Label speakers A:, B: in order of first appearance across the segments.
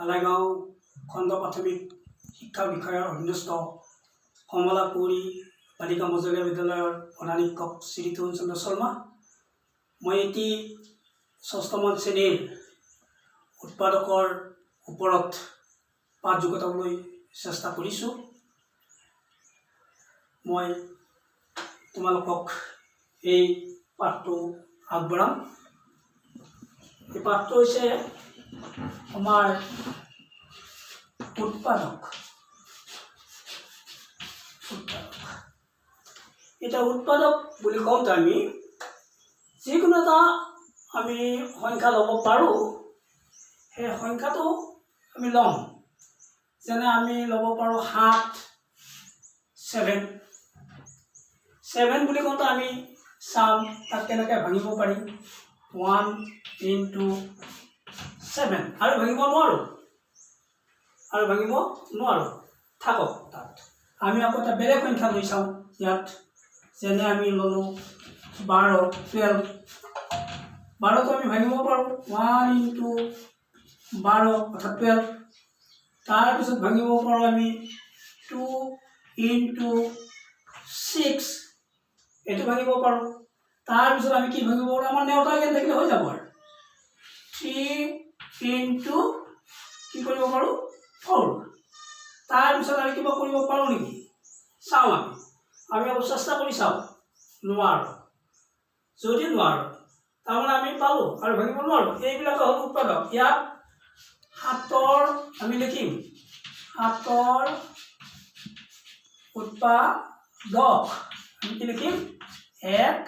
A: কালাইগাঁও খণ্ড প্ৰাথমিক শিক্ষা বিষয়াৰ অধীনস্থ কমলা কুঁৱৰী বালিকা মজলীয়া বিদ্যালয়ৰ প্ৰধান শিক্ষক শ্ৰী তৰুণ চন্দ্ৰ শৰ্মা। মই এটি ষষ্ঠমান শ্ৰেণীৰ উৎপাদকৰ ওপৰত পাঠ যুগুতাবলৈ চেষ্টা কৰিছোঁ। মই তোমালোকক এই পাঠটো আগবঢ়াম। এই পাঠটো হৈছে আমাৰ উৎপাদক। উৎপাদক, এতিয়া উৎপাদক বুলি কওঁতে আমি যিকোনো এটা আমি সংখ্যা ল'ব পাৰোঁ। সেই সংখ্যাটো আমি ল'ম, যেনে আমি ল'ব পাৰোঁ 7, ছেভেন। ছেভেন বুলি কওঁতে আমি চাম তাক কেনেকৈ ভাঙিব পাৰিম। ওৱান ইনটু ছেভেন, আৰু ভাঙিব নোৱাৰোঁ, আৰু ভাঙিব নোৱাৰোঁ, থাকক তাত। আমি আকৌ এটা বেলেগ সংখ্যা লৈ চাওঁ ইয়াত, যেনে আমি ল'লোঁ 12, 12। 12টো আমি ভাঙিব পাৰোঁ, ওৱান ইনটু 12, অৰ্থাৎ 12। তাৰপিছত ভাঙিব পাৰোঁ আমি টু ইনটু ছিক্স, এইটো ভাঙিব পাৰোঁ। তাৰপিছত আমি কি ভাঙিব পাৰোঁ? আমাৰ নেওতা জ্ঞান থাকিলে হৈ যাব। আৰু থ্ৰী ইনটু কি কৰিব পাৰোঁ? ফ'ৰ। তাৰপিছত আৰু কিবা কৰিব পাৰোঁ নেকি চাওঁ আমি। আমি অলপ চেষ্টা কৰি চাওঁ। নোৱাৰোঁ। যদি নোৱাৰোঁ, তাৰমানে আমি পালোঁ আৰু ভাঙিব নোৱাৰোঁ। এইবিলাক হ'ল উৎপাদক। ইয়াত 7ৰ আমি লিখিম, 7ৰ উৎপাদক আমি কি লিখিম? 1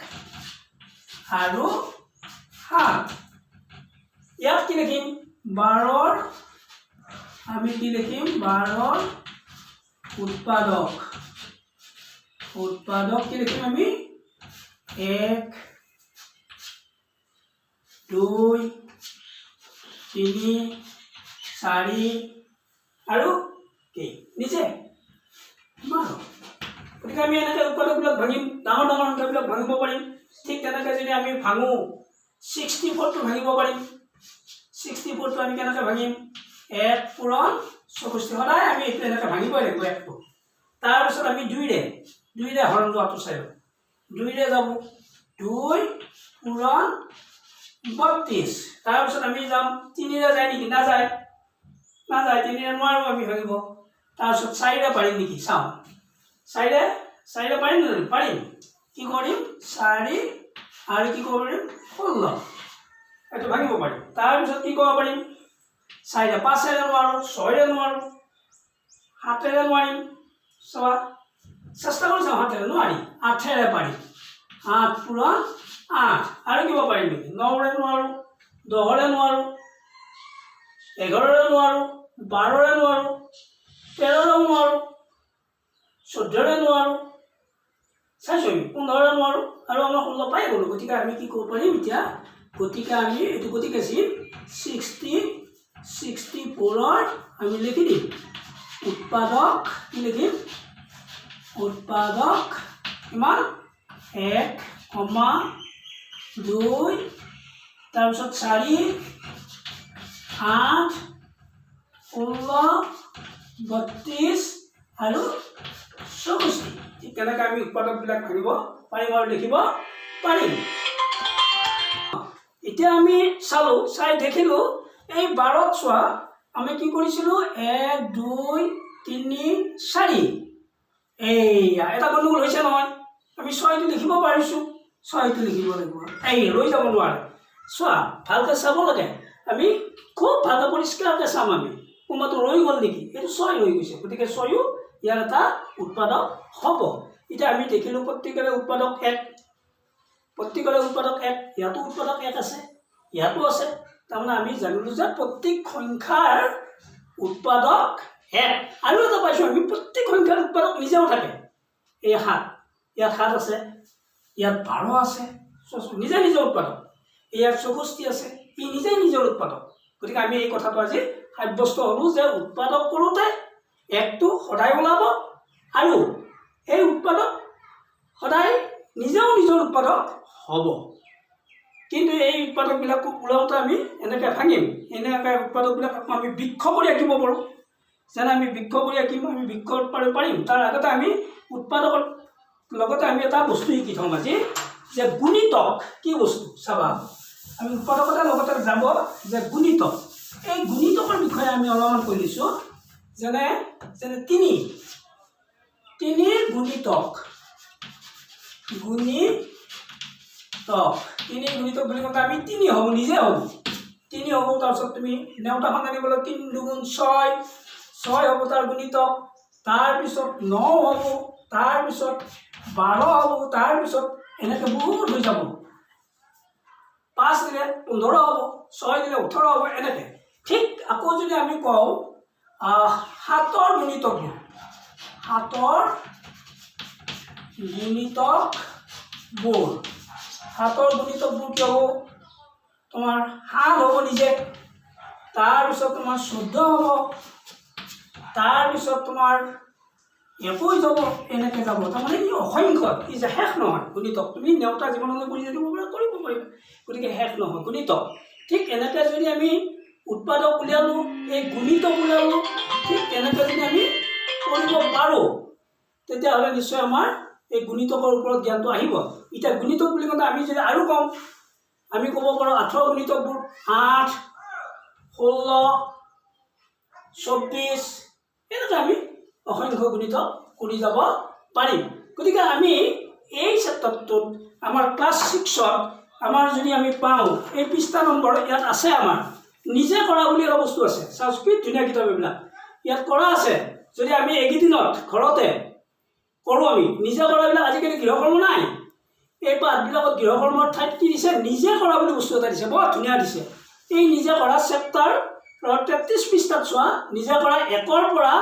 A: আৰু 7। ইয়াত কি লিখিম? 12ৰ আমি কি লিখিম? 12ৰ উৎপাদক, উৎপাদক কি লিখিম আমি? 1, 2, 3, 4 আৰু কি? নিজে 12। গতিকে আমি এনেকৈ উৎপাদকবিলাক ভাঙিম, ডাঙৰ ডাঙৰ সংখ্যাবিলাক ভাঙিব পাৰিম। ঠিক তেনেকৈ যদি আমি ভাঙো, 64টো ভাঙিব পাৰিম। 64টো আমি কেনেকৈ ভাঙিম? 1 পূৰণ 64। সদায় আমি এইটো এনেকৈ ভাঙিবই লাগিব একটো। তাৰপিছত আমি দুইৰে হৰণ যোৱাটো চাই লওঁ। দুইৰে যাব, 2 পূৰণ 32। তাৰপিছত আমি যাম, তিনিৰে যায় নেকি? নাযায়, নাযায়। তিনিৰে নোৱাৰোঁ আমি ভাঙিব। তাৰপিছত চাৰিৰে পাৰিম নেকি চাওঁ। চাৰিৰে পাৰিম জানো? পাৰিম। কি কৰিম? চাৰি আৰু কি কৰিব পাৰিম? 16, এইটো ভাঙিব পাৰিম। তাৰপিছত কি কৰিব পাৰিম চাৰিৰে? পাঁচেৰে নোৱাৰোঁ, ছয়ৰে নোৱাৰোঁ, সাতেৰে নোৱাৰিম। চোৱা, চেষ্টা কৰি চাওঁ। সাতেৰে নোৱাৰি, আঠেৰে পাৰিম, 8 পূৰণ 8। আৰু কিবা পাৰিম নেকি? নৰে নোৱাৰোঁ, 10ৰে নোৱাৰোঁ, 11ৰে নোৱাৰোঁ, 12ৰে নোৱাৰোঁ, 13ৰেও নোৱাৰোঁ, 14ৰে নোৱাৰোঁ, চাইছোঁ আমি, 15ৰে নোৱাৰোঁ আৰু আমাৰ 16 পাই গ'লোঁ। গতিকে আমি কি কৰিব পাৰিম এতিয়া? গতিকে আমি এইটো, গতিকে চিন 64ৰ আমি লিখি দিম উৎপাদক। কি লিখিম? উৎপাদক কিমান? 1 কমা 2, তাৰপিছত 4, 8, 16, 32 আৰু 64। ঠিক তেনেকৈ আমি উৎপাদকবিলাক ভাঙিব পাৰিম আৰু লিখিব পাৰিম। এতিয়া আমি চালোঁ, চাই দেখিলোঁ, এই 12ত চোৱা, আমি কি কৰিছিলোঁ? 1, 2, 3, 4। এইয়া এটা গণ্ডগোল হৈছে নহয়। আমি ছয়টো লিখিব পাৰিছোঁ, ছয়টো লিখিব লাগিব। এই ৰৈ যাব নোৱাৰে। চোৱা, ভালকৈ চাব লাগে। আমি খুব ভালকৈ পৰিষ্কাৰকৈ চাম আমি, কোনোবাটো ৰৈ গ'ল নেকি। এইটো ছয় ৰৈ গৈছে, গতিকে ছয়ো ইয়াৰ এটা উৎপাদক হ'ব। এতিয়া আমি দেখিলোঁ প্ৰত্যেকৰে উৎপাদক 1, প্ৰত্যেকৰে উৎপাদক 1। ইয়াতো উৎপাদক 1 আছে, ইয়াতো আছে। তাৰমানে আমি জানিলোঁ যে প্ৰত্যেক সংখ্যাৰ উৎপাদক 1। আৰু এটা পাইছোঁ আমি, প্ৰত্যেক সংখ্যাৰ উৎপাদক নিজেও থাকে। এই 7, ইয়াত 7 আছে, ইয়াত 12 আছে। চোৱাচোন, নিজে নিজে উৎপাদক। ইয়াত 64 আছে, ই নিজে নিজৰ উৎপাদক। গতিকে আমি এই কথাটো আজি সাব্যস্ত হ'লোঁ যে উৎপাদক কৰোঁতে একটো সদায় ওলাব আৰু সেই উৎপাদক সদায় নিজেও নিজৰ উৎপাদক হ'ব। কিন্তু এই উৎপাদকবিলাক ওলাওঁতে আমি এনেকৈ ভাঙিম, এনেকৈ উৎপাদকবিলাক আকৌ আমি বৃক্ষ কৰি আঁকিব পাৰোঁ। যেনে আমি বৃক্ষ কৰি আঁকিম, আমি বৃক্ষ পাৰিম। তাৰ আগতে আমি উৎপাদকৰ লগতে আমি এটা বস্তু শিকি থওঁ আজি যে গুণিতক কি বস্তু চাবা। আমি উৎপাদকতাৰ লগতে যাব যে গুণিতক, এই গুণিতকৰ বিষয়ে আমি অলপমান কৈ দিছোঁ। যেনে যেনে তিনি, তিনিৰ গুণিতক, গুণিতক, তিনি গুণিতক বুলি কওঁতে আমি তিনি হ'ব, নিজে হ'ব, তিনি হ'ব। তাৰপিছত তুমি নেওতাখন আনিবলৈ তিনি দুগুণ ছয়, ছয় হ'ব তাৰ গুণিতক। তাৰপিছত ন হ'ব, তাৰপিছত 12 হ'ব, তাৰপিছত এনেকৈ বহুত হৈ যাব। 5 দিলে 15 হ'ব, 6 দিলে 18 হ'ব, এনেকৈ। ঠিক আকৌ যদি আমি কওঁ সাতৰ গুণিতকবোৰ, সাতৰ গুণিতকবোৰ, সাতৰ গুণিতকবোৰ কি হ'ব? তোমাৰ 7 হ'ব নিজে, তাৰপিছত তোমাৰ 14 হ'ব, তাৰপিছত তোমাৰ 21 যাব, এনেকৈ যাব। তাৰমানে ই অসংখ্য, ই যে শেষ নহয় গুণিতক। তুমি নেওতা জীৱনলৈ কৰি থাকিব পাৰা, কৰিব পাৰিবা। গতিকে শেষ নহয় গুণিতক। ঠিক এনেকৈ যদি আমি উৎপাদক উলিয়ালোঁ, এই গুণিতক উলিয়ালোঁ, ঠিক তেনেকৈ যদি আমি কৰিব পাৰোঁ, তেতিয়াহ'লে নিশ্চয় আমাৰ এই গুণিতকৰ ওপৰত জ্ঞানটো আহিব। এতিয়া গুণিতক বুলি কওঁতে আমি যদি আৰু কওঁ, আমি ক'ব পাৰোঁ 8ৰ গুণিতকবোৰ 8, 16, 24, এনেকৈ আমি অসংখ্য গুণিতক কৰি যাব পাৰিম। গতিকে আমি এই চেপ্টাৰটোত আমাৰ ক্লাছ 6ত আমাৰ যদি আমি পাওঁ, এই পৃষ্ঠা নম্বৰ ইয়াত আছে, আমাৰ নিজে কৰা বুলি এটা বস্তু আছে। চাওক, কি ধুনীয়া কিতাপ এইবিলাক, ইয়াত কৰা আছে। যদি আমি এইকেইদিনত ঘৰতে কৰোঁ, আমি নিজে কৰাবিলাক, আজিকালি গৃহকৰ্ম নাই। এই পাঠবিলাকত গৃহকৰ্মৰ ঠাইত কি দিছে? নিজে কৰা বুলি বস্তু এটা দিছে, বৰ ধুনীয়া দিছে। এই নিজে কৰা চেপ্টাৰ 33 পৃষ্ঠাত চোৱা, নিজে কৰা 1ৰ পৰা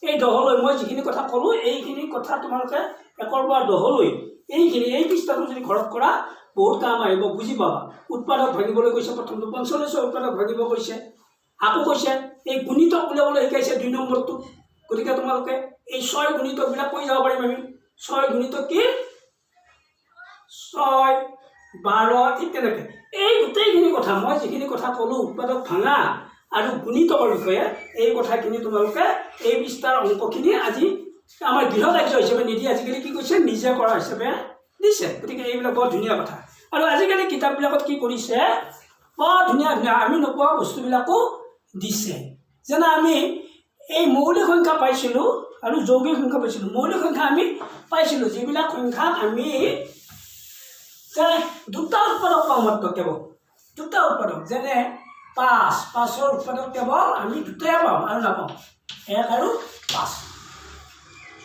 A: এই 10লৈ মই যিখিনি কথা ক'লোঁ, এইখিনি কথা তোমালোকে 1ৰ পৰা 10লৈ এইখিনি এই পৃষ্ঠাটো যদি ঘৰত কৰা, বহুত কাম আহিব, বুজি পাবা। উৎপাদক ভাঙিবলৈ কৈছে, প্ৰথমটো 45ৰ উৎপাদক ভাঙিব কৈছে। আকৌ কৈছে এই গুণিতক উলিয়াবলৈ শিকাইছে 2 নম্বৰটো। গতিকে তোমালোকে এই ছয় গুণিতকবিলাক কৈ যাব পাৰিম আমি। ছয় গুণিতক কি? 6, 12, ঠিক তেনেকৈ। এই গোটেইখিনি কথা, মই যিখিনি কথা ক'লোঁ উৎপাদক ভাঙা আৰু গুণিতকৰ বিষয়ে, এই কথাখিনি তোমালোকে এই পৃষ্ঠাৰ অংকখিনি আজি আমাৰ গৃহ কাৰ্য হিচাপে নিদি আজিকালি কি কৈছে, নিজে কৰা হিচাপে দিছে। গতিকে এইবিলাক বৰ ধুনীয়া কথা। আৰু আজিকালি কিতাপবিলাকত কি কৰিছে, বৰ ধুনীয়া ধুনীয়া আমি নোপোৱা বস্তুবিলাকো দিছে। যেনে আমি এই মৌলিক সংখ্যা পাইছিলোঁ আৰু যৌগিক সংখ্যা পাইছিলোঁ। মৌলিক সংখ্যা আমি পাইছিলোঁ যিবিলাক সংখ্যাক আমি যে দুটা উৎপাদক পাওঁ মাত্ৰ, কেৱল দুটা উৎপাদক। যেনে 5, 5ৰ উৎপাদক কেৱল আমি দুটাই পাওঁ আৰু নাপাওঁ, 1 আৰু 5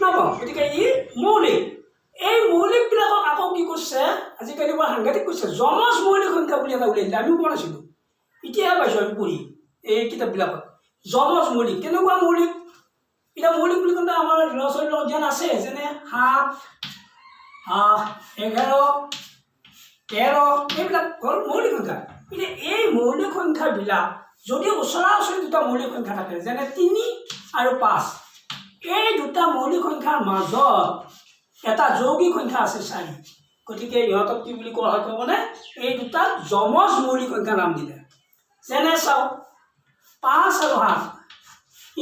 A: নাপাওঁ। গতিকে ই মৌলিক। এই মৌলিকবিলাকক আকৌ কি কৰিছে আজিকালি, বৰ সাংঘাতিক কৰিছে, যমজ মৌলিক সংখ্যা বুলি এটা উলিয়াই দিলে। আমিও পোৱা নাছিলোঁ, এতিয়াহে পাইছোঁ আমি পঢ়ি এই কিতাপবিলাকত। যমজ মৌলিক কেনেকুৱা মৌলিক? এতিয়া মৌলিক বুলি কওঁতে আমাৰ ল'ৰা ছোৱালীৰ লগত জ্ঞান আছে, যেনে 7, 11, 13, এইবিলাক হ'ল মৌলিক সংখ্যা। এতিয়া এই মৌলিক সংখ্যাবিলাক যদি ওচৰা ওচৰি দুটা মৌলিক সংখ্যা থাকে, যেনে 3 আৰু 5, এই দুটা মৌলিক সংখ্যাৰ মাজত এটা যৌগিক সংখ্যা আছে 4। গতিকে ইহঁতক কি বুলি কোৱা হয় ক'বনে? এই দুটাক যমজ মৌলিক সংখ্যা নাম দিলে। যেনে চাওক, 5 আৰু 7,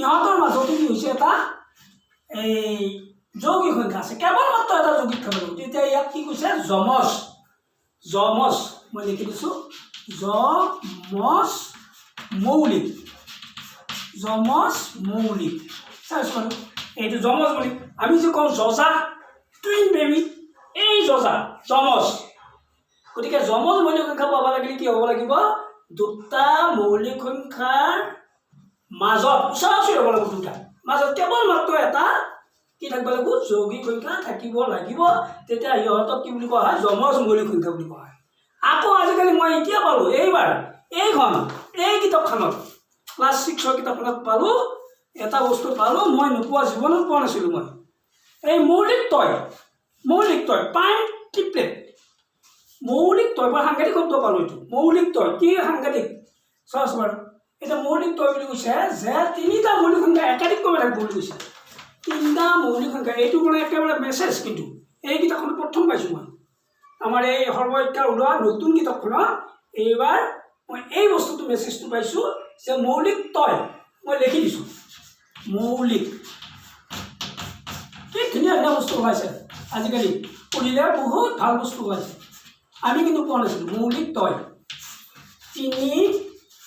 A: ইহঁতৰ মাজতো কি হৈছে, এটা এই যৌগিক সংখ্যা আছে, কেৱল মাত্ৰ এটা যৌগিক থাকিব লাগিব। তেতিয়া ইয়াক কি কৈছে? যমজ। যমজ মই লিখি দিছোঁ, যমজ মৌলিক, যমজ মৌলিক। চাইছোঁ বাৰু, এইটো যমজ মৌলিক। আমি যে কওঁ যজা, টুইন বেবী, এই যজা যমজ। গতিকে যমজ মৌলিক সংখ্যা পাব লাগিলে কি হ'ব লাগিব? দুটা মৌলিক সংখ্যাৰ মাজত ওচৰা ওচৰি হ'ব লাগিব, দুটা মাজত কেৱল মাত্ৰ এটা কি থাকিব লাগিব? যৌগিক সংখ্যা থাকিব লাগিব। তেতিয়া সিহঁতক কি বুলি কোৱা হয়? যমজ মৌলিক সংখ্যা বুলি কোৱা হয়। আকৌ আজিকালি মই এতিয়া পালোঁ, এইবাৰ এইখন এই কিতাপখনত, ক্লাছ 6ৰ কিতাপখনত পালোঁ, এটা বস্তু পালোঁ মই নোপোৱা, জীৱনত পোৱা নাছিলোঁ মই। এই মৌলিক ত্ৰয়, মৌলিক ত্ৰয়, প্ৰাইম ট্ৰিপলেট, মৌলিক ত্ৰয়, বৰ সাংঘাতিক শব্দ পালোঁ এইটো। মৌলিক ত্ৰয় কি সাংঘাতিক, চোৱাচোন বাৰু। এতিয়া মৌলিক ত্ৰয় বুলি কৈছে যে তিনিটা মৌলিক সংখ্যা একাদিক্ৰমে থাকিব বুলি কৈছে। তিনিটা মৌলিক সংখ্যা, এইটো মানে একেবাৰে মেছেজ, কিন্তু এই কিতাপখনত প্ৰথম পাইছোঁ মই। আমাৰ এই সৰ্বশিক্ষাৰ ওলোৱা নতুন কিতাপখনত এইবাৰ মই এই বস্তুটো, মেছেজটো পাইছোঁ যে মৌলিক তয়। মই লিখি দিছোঁ মৌলিক। কি ধুনীয়া ধুনীয়া বস্তু ওলাইছে আজিকালি, পঢ়িলে বহুত ভাল বস্তু ওলাইছে। আমি কিন্তু পোৱা নাছিলোঁ। মৌলিক তয় 3,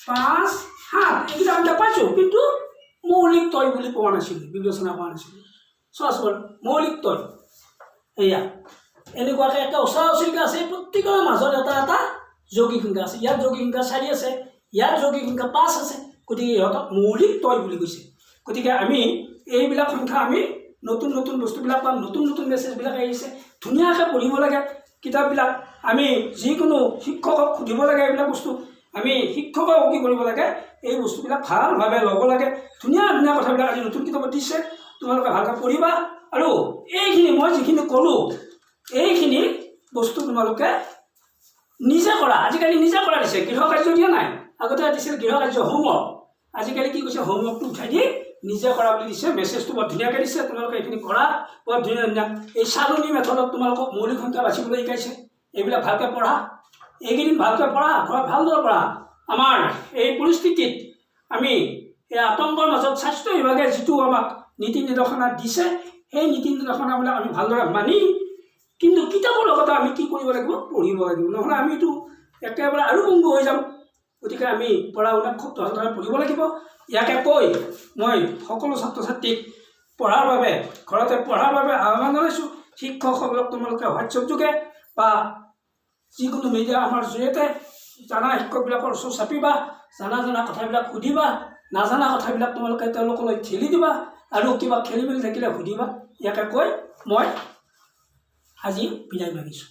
A: 5, 7, এইকেইটা আমি পাইছোঁ, কিন্তু মৌলিক তয় বুলি পোৱা নাছিলোঁ, বিবেচনা কৰা নাছিলোঁ। চোৱাচোন, মৌলিক তয় এয়া এনেকুৱাকৈ একে ওচৰা ওচৰিকৈ আছে। প্ৰত্যেকৰে মাজত এটা এটা যৌগিক সংখ্যা আছে। ইয়াত যৌগিক সংখ্যা 4 আছে, ইয়াত যৌগিক সংখ্যা 5 আছে। গতিকে ইহঁতক মৌলিক তয় বুলি কৈছে। গতিকে আমি এইবিলাক সংখ্যা, আমি নতুন নতুন বস্তুবিলাক পাম, নতুন নতুন মেছেজবিলাক আহিছে। ধুনীয়াকৈ পঢ়িব লাগে কিতাপবিলাক। আমি যিকোনো শিক্ষকক সুধিব লাগে এইবিলাক বস্তু। আমি শিক্ষকক কি কৰিব লাগে, এই বস্তুবিলাক ভালভাৱে ল'ব লাগে। ধুনীয়া ধুনীয়া কথাবিলাক আজি নতুন কিতাপত দিছে, তোমালোকে ভালকৈ পঢ়িবা। আৰু এইখিনি মই যিখিনি ক'লোঁ, এইখিনি বস্তু তোমালোকে নিজে কৰা। আজিকালি নিজে কৰা দিছে, গৃহ কাৰ্য দিয়া নাই। আগতে দিছিল গৃহ কাৰ্য, হোমৱৰ্ক। আজিকালি কি কৈছে? হোমৱৰ্কটো উঠাই দি নিজে কৰা বুলি দিছে। মেছেজটো বৰ ধুনীয়াকৈ দিছে। তোমালোকে এইখিনি কৰা। বৰ ধুনীয়া ধুনীয়া এই চালনী মেথডত তোমালোকক মৌলিক সংখ্যা বাচিবলৈ শিকাইছে। এইবিলাক ভালকৈ পঢ়া, এইকেইদিন ভালকৈ পঢ়া, ঘৰত ভালদৰে পঢ়া। আমাৰ এই পৰিস্থিতিত আমি এই আতংকৰ মাজত স্বাস্থ্য বিভাগে যিটো আমাক নীতি নিৰ্দেশনা দিছে, সেই নীতি নিৰ্দেশনাবিলাক আমি ভালদৰে মানি, কিন্তু কিতাপৰ লগতে আমি কি কৰিব লাগিব? পঢ়িব লাগিব। নহ'লে আমিতো একেবাৰে আৰু পংগু হৈ যাম। গতিকে আমি পঢ়া শুনা খুব ভালদৰে পঢ়িব লাগিব। ইয়াকে কৈ মই সকলো ছাত্ৰ ছাত্ৰীক পঢ়াৰ বাবে, ঘৰতে পঢ়াৰ বাবে আহ্বান জনাইছোঁ। শিক্ষকসকলক তোমালোকে হোৱাটছএপ যোগে বা যিকোনো মিডিয়া আমাৰ জৰিয়তে জানা শিক্ষকবিলাকৰ ওচৰ চাপিবা, জানা জানা কথাবিলাক সুধিবা, নাজানা কথাবিলাক তোমালোকে তেওঁলোকলৈ ঠেলি দিবা আৰু কিবা খেলি মেলি থাকিলে সুধিবা। ইয়াকে কৈ মই আজি বিদায় মাগিছোঁ।